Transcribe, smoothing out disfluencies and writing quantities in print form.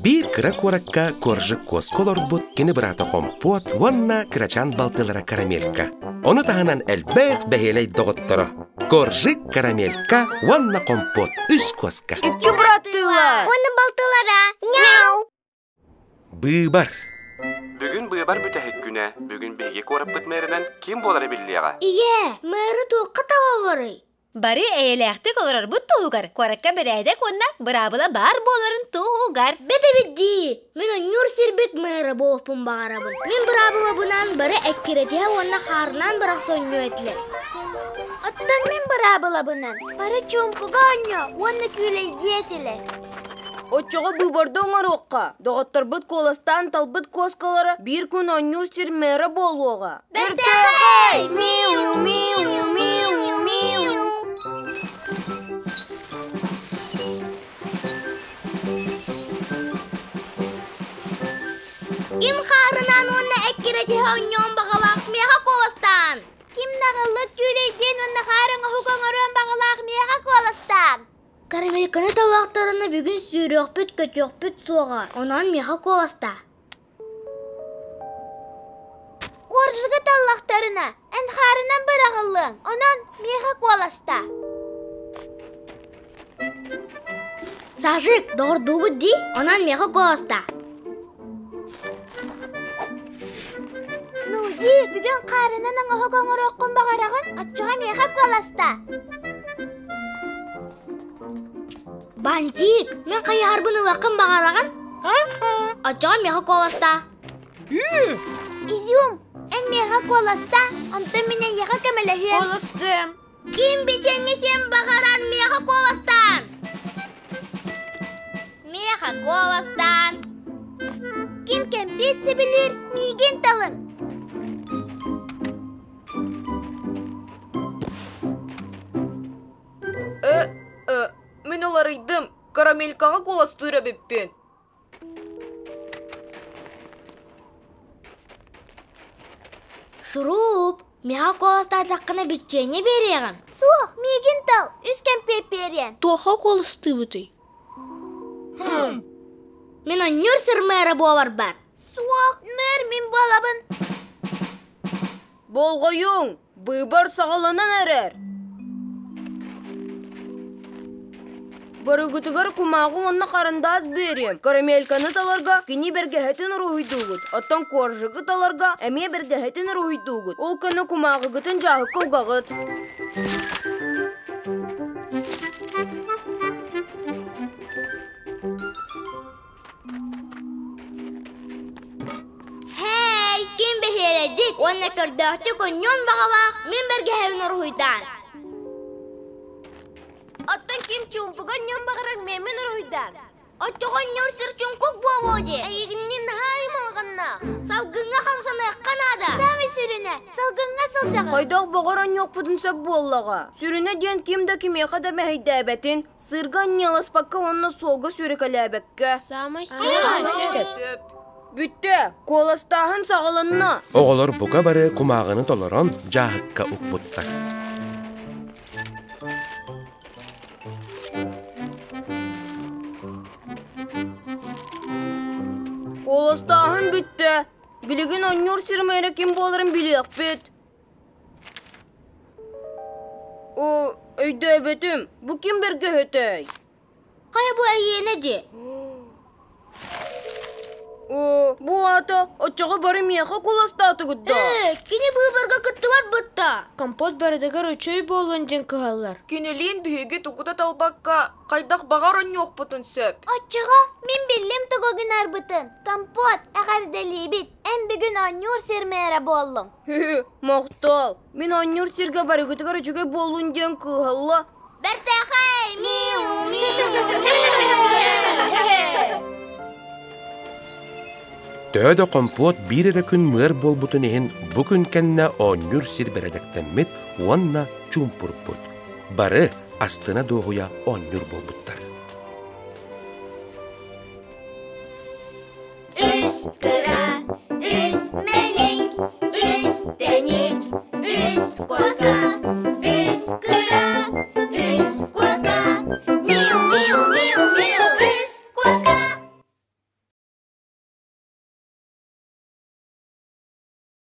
Биир кыра куоракка Коржик куоска олорбут кини быраата Хомпуот уонна кырачаан балтылара Карамелька. Ону таһынан элбэх бэһиэлэй доҕотторо Коржик, Карамелька уонна Хомпуот үс куоска. Икки быраттыылар. Уонна балтылара. Няу! Быыбар. Бүгүн быыбар бүтэһик күнэ. Бүгүн биһиги куораппыт мэринэн ким буолара биллиэҕэ. Ийээ, мэры туохха табабарый? Бары эйэлээхтик олорорбут туһугар куоракка бэрээдэк уонна быраабыла баар буоларын туһугар. Бэтэбит дии! Мин онньуур сирбит мэра буолуохпун баҕарабын. Мин быраабылабынан бары эккирэтиһэ уонна хаарынан бырахса онньуо этилэр. Оттон мин быраабылабынан бары чуумпуга оонньоо уонна күүлэйдиэ этилэр. Оччоҕо быыбарда оҥоруохха. Доҕотторбут куоластаан талбыт куоскалара биир күн оонньуур сир мэра буолуоҕа. Бэртээхэй! Миу, миу, миу, миу. Ким хаарынан уонна эккирэтиһэ оонньуон баҕалаах миэхэ куоластаан! Ким наҕыллык күүлэйдиэн уонна хаар оҥоһук оҥоруон баҕалаах миэхэ куоластаан! Карамельканы табахтарына бүгүн сүүрүөхпүт-көтүөхпүт суоҕа, онон миэхэ куоластаа. Коржига таллахтарына, эн хаарынан быраҕыллыаҥ, онон миэхэ куоластаа. Сажик, доҕордуубут дии, онон миэхэ куоластаа. Ну дии, бүгүн хаарынан оҥоһук оҥоруоххун баҕараҕын, оччоҕо миэхэ куоластаа. Бантик, мин хайыһарбын ылыаххын баҕараҕын? Оччоҕо миэхэ куоластаа. Изюм, эн миэхэ куоластаа, онтон мин эйиэхэ көмөлөһүөм. Куоластыам. Ким бичэҥҥэ сиэн баҕарар миэхэ куоластаан? Миэхэ куоластаан. Ким кэмпиэт сөбүлүүр, миигин талын. Э, э, мин уларыйдым. Карамелькаҕа куоластыыр эбиппин. Суруп, миэхэ куоластаатаххына биччиэнньэ биэриэҕим. Суох, миигин тал, үс кэмпиэт биэриэм. Туохха куоластыыбытый? Мин онньуур сир мэра буоларбар. Суох, мэр мин буолабын. Болҕойуҥ, Быыбар саҕаланан эрэр. Барыгытыгар кумааҕы уонна харандаас биэриэм. Карамельканы таларга кини бэргэһэтин уруһуйдуугут, оттон коржигы таларга эмиэ бэргэһэтин уруһуйдуугут. Ол кэннэ кумааҕыгытын дьааһыкка угаҕыт. Һээй, ким бэһиэлэйдик уонна көрдөөхтүк онньуон баҕалаах мин бэргэһэбин уруһуйдаан. Оттон ким чуумпуга онньуон баҕарар миэммин уруһуйдаан. Оччоҕо онньуур сир чуҥкук буолуо дии. Эйигинниин наһаа аймалҕаннаах. Салгыҥҥа хамсаныахха наада. Саамай сүрүнэ, салгыҥҥа сылдьаҕын. Хайдах баҕар онньуохпутун сөп буоллаҕа. Сүрүнэ диэн ким да кимиэхэ да мэһэйдээбэтин, Сыырга анньыаласпакка уонна суолга сүүрэкэлээбэккэ. Саамай сөп. Бүттэ, куоластааһын саҕаланна. Оҕолор бука бары кумааҕыны толорон дьааһыкка укпуттар. Куоластааһын бүттэ. Билигин онньуур сирмээрэ ким буоларын билиэхпит. Оо, өйдөөбөтүм, бу ким бэргэһэтэй? Хайа бу эйиэнэ дии? Оо, бу аата оччоҕо бары миэхэ куоластаатыгыт да? Ээ, кини быыбарга кыттыбат бытта. Компот барытыгар үчүгэй буолуон дьин кыһаллар. Кинилиин биһиги тугу да талбакка, хайдах баҕар онньуохпутун сөп. Оччоҕо мин биллим тугу гынарбытын. Компот, эҕэрдэлиибит. Эн бүгүн оонньуур сир мээрэ буоллуҥ. Мохтол, мин оонньуур сиргэ барыгытыгар үчүгэй буоллун диэн кыыһалла. Бэртээхэй! Миу, миу, Төһө да компот биир эрэ күн мыар буолбутун иһин бу күн кэннэ оонньуур сир бэрэдэктэммит уонна чуумпурбут. Бары астына дуоһуйа оонньуур буолбуттар. Үс кыра, үс мэлик, үс тэник, үс коза.